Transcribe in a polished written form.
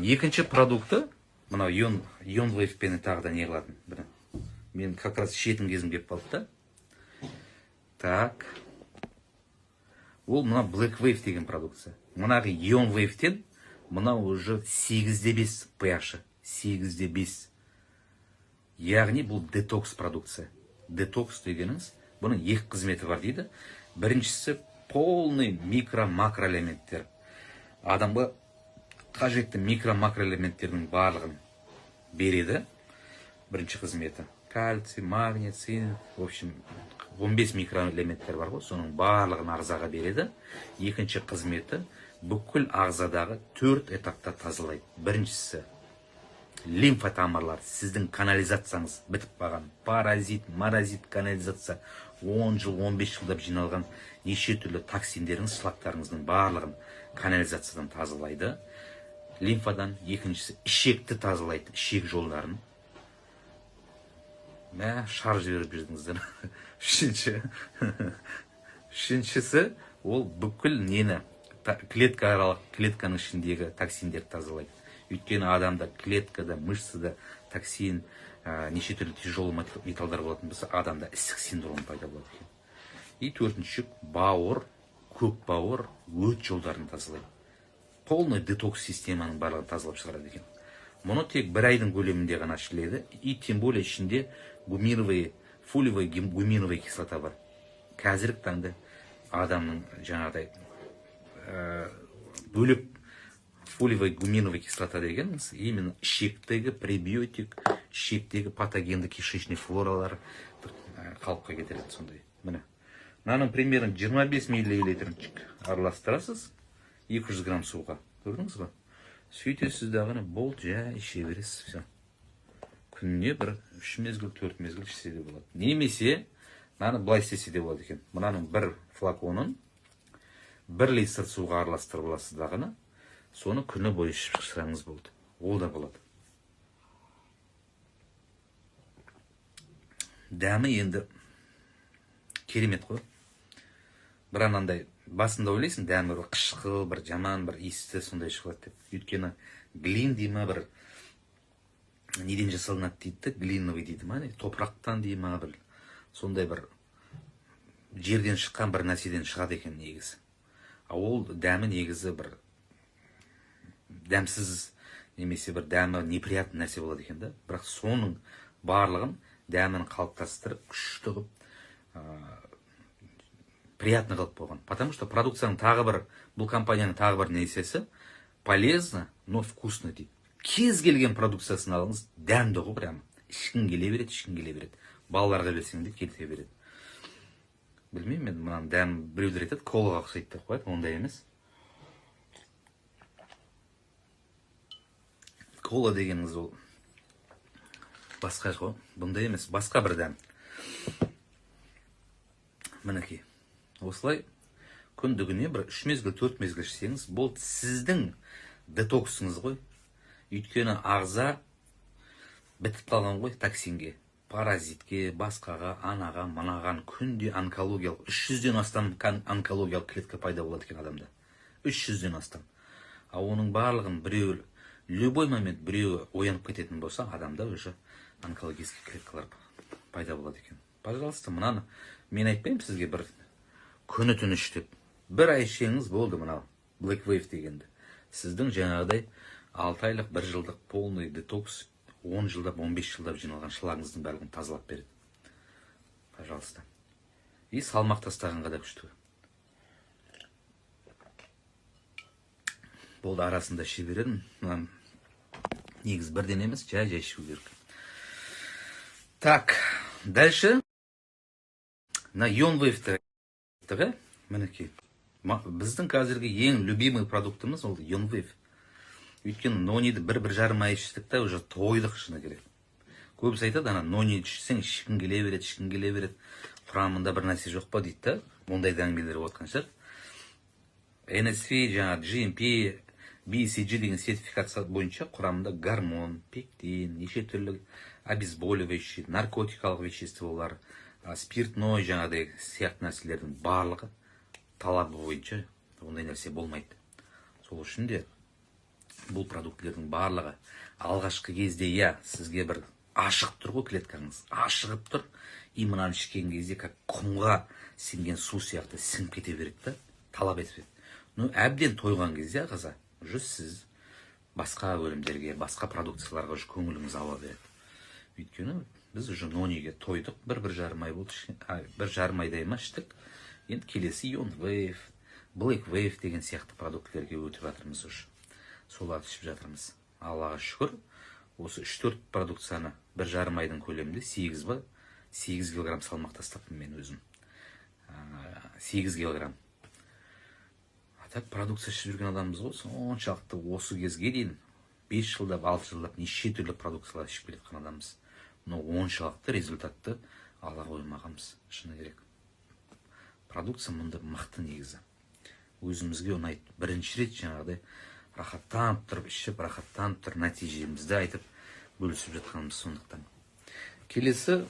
Екінші продукты мынау Ion Wave-пен тағы да не қылатын. Міне. Мен как раз ішетін кезім келіп қалды да. Так. Ол мына Black Wave деген продукция. Мынағы Ion Wave-тен мынау уже 8,5 pH. 8,5. Яғни бұл детокс продукция. Детокс дегеніңіз, бұның екі қызметі бар дейді. Біріншісі полный микро-макроэлементтер. Адамға қажетті микро-макроэлементтердің барлығын береді. Бірінші қызметі. Кальций, магний, цинк, в общем, 15 микроэлементтер бар ғой, соның барлығын ағзаға береді. Екінші қызметі бүкіл ағзадағы 4 этапта тазалайды. Біріншісі лимфа тамырлар, сіздің канализацияңыз бітіп қалған, паразит, маразит канализация, 10 жыл, 15 жылдап жиналған неше түрлі токсиндеріңіз, шлактарыңыздың барлығын канализациядан тазалайды. Лимфадан. Екіншісі ішекті тазалайды, ішек жолдарын. Мә, шар жіберіп жүрдіңіздер. Үшіншісі ол бүкіл нені, клетка аралық, клетканың ішіндегі токсиндерді тазалайды. Өйткені адамда клеткада, мышцада токсин, неше түрлі тяжелый металдар болатын болса, адамда ісік синдромы пайда болады екен. И төртінші бауыр, көк бауыр, өт жолдарын тазалайды. Полный детокс системаның барлығын тазалап шығарады екен. Мұны тек бір айдың көлемінде ғана ішіледі, и тем более ішінде гуминовый, фолиевый гуминовый кислота бар. Қазіргі таңда адамның жаңағыдай, бөлек фолиевый гуминовый кислота деген именно ішектегі пребиотик, ішектегі патогенді кишечный флоралар, қалыпқа кетіреді сондай. Міне. Мынаның примерно 25 миллилитрін араластырасыз 200 грамм суға. Көрдіңіз ба? Сөйтесіз дағыны, болды, жай іше бересіз, все. Күніне бір 3 мезгіл, 4 мезгіл ішсе де болады. Немесе мынаны былай істесе де болады екен. Мынаның бір флаконын 1 литр суға араластырып аласыз дағыны, соны күні бойы ішіп шықсаңыз болды. Ол да болады. Дәмі енді керемет қой. Бір анандай басында ойлайсың, дәмі бір қышқыл, бір жаман, бір иісті сондай шығады деп. Өйткені глин дей ма, бір неден жасалынады дейді де, глиновый дейді ма, не, топырақтан дей ма, бір сондай бір жерден шыққан бір нәрседен шығады екен негізі. А ол дәмі негізі бір дәмсіз немесе бір дәмі неприятный нәрсе болады екен да. Бірақ соның барлығын дәмін қалыптастырып, күшті қылып, приятно қылып қойған. Потому что продукцияның тағы бір, бұл компанияның тағы бір нәрсесі полезно, но вкусно дейді. Кез келген продукциясын алыңыз, дәмді ғой прямо. Ішкің келе береді, ішкің келе береді. Балаларға берсең де келте береді. Білмеймін мен, мынаның дәмі біреулер айтады, колаға ұқсайды деп қояды, ондай емес. Кола дегеніңіз ол басқа ғой, бұндай емес, басқа бір дәм. Мінекей. Осылай күндігіне бір 3 мезгіл, 4 мезгіл ішсеңіз, бұл сіздің детоксыңыз ғой. Өйткені ағза бітіп қалған ғой токсинге, паразитке, басқаға, анаға, мынаған күнде онкологиялық 300-ден астам онкологиялық клетка пайда болады екен адамда. 300-ден астам. А оның барлығын біреу, любой момент біреуі оянып кететін болса, адамда уже онкологический клеткалар пайда болады екен. Пожалуйста, мынаны мен айтпаймын сізге бір күні түні іш деп. Бір ай ішсеңіз болды мынау Black Wave дегенді. Сіздің жаңағыдай 6 айлық, 1 жылдық полный детокс, 10 жылдап, 15 жылдап жиналған шылағыңыздың барлығын тазалап береді. Пожалуйста. И салмақ тастағанға да күшті. Болды, арасында іше бередім. Мына негізі бірден емес, жай-жай ішу керек. Так, дальше. Мына Ion Wave-ті айттық, ә? Мінекей. Біздің қазіргі ең любимый продуктымыз ол Ion Wave. Өйткені нониді бір жарым ай іштік та уже тойдық, шыны керек. Көбісі айтады, ана нони ішсең ішкің келе береді, ішкің келе береді. Құрамында бір нәрсе жоқ па дейді да. Ондай да әңгімелер болып жатқан шығар. NSF, жаңа GMP, BCG деген сертификация бойынша құрамында гормон, пектин, неше түрлі обезболивающий, наркотикалық веществолар, спиртной жаңағыдай сияқты нәрселердің барлығы талабы бойынша ондай нәрсе болмайды. Сол үшін де Бұл продуктілердің барлығы алғашқы кезде, иә, сізге бір ашық тұр ғой, клеткаңыз ашығып тұр. И мынаны ішкен кезде, как құмға сіңген су сияқты сіңіп кете береді да, талап етеді. Но әбден тойған кезде, ағза уже сіз басқа өнімдерге, басқа продукцияларға уже көңіліңіз ауа береді. Өйткені біз уже нониге тойдық, 1-1,5 ай болды, 1,5 айдай ма іштік. Енді келесі Ion Wave, Black Wave деген сияқты продуктілерге өтіп жатырмыз, уже соларды ішіп жатырмыз. Аллаға шүкір, осы үш төрт продукцияны 1,5 айдың көлемінде 8 ба 8 килограмм салмақ тастаппын мен өзім. 8 килограмм. А так продукция ішіп жүрген адамбыз ғой соншалықты. Осы кезге дейін 5 жылдап, 6 жылдап неше түрлі продукциялар ішіп келе жатқан адамбыз, но оншалықты результатты ала қоймағанбыз. Шыны керек, продукция мұнда мықты негізі, өзімізге ұнайды. Бірінші рет жаңағыдай рахаттанып тұрып ішіп, рахаттанып тұрып нәтижемізді айтып, бөлісіп жатқанымыз. Сондықтан келесі